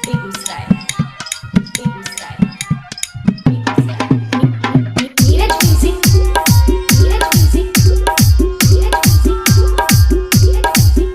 Begusarai, Begusarai, Begusarai. Neeraj music, Neeraj music, Neeraj music, Neeraj music.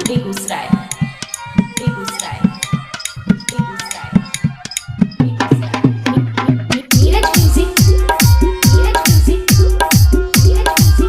Begusarai, Begusarai, Begusarai, Begusarai. Neeraj music, Neeraj music, Neeraj music, Neeraj music.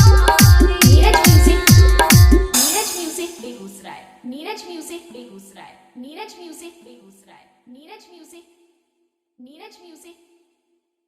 Neeraj music, Neeraj music, Begusarai, Neeraj music, Begusarai, Neeraj music, Begusarai, Neeraj music, Neeraj music.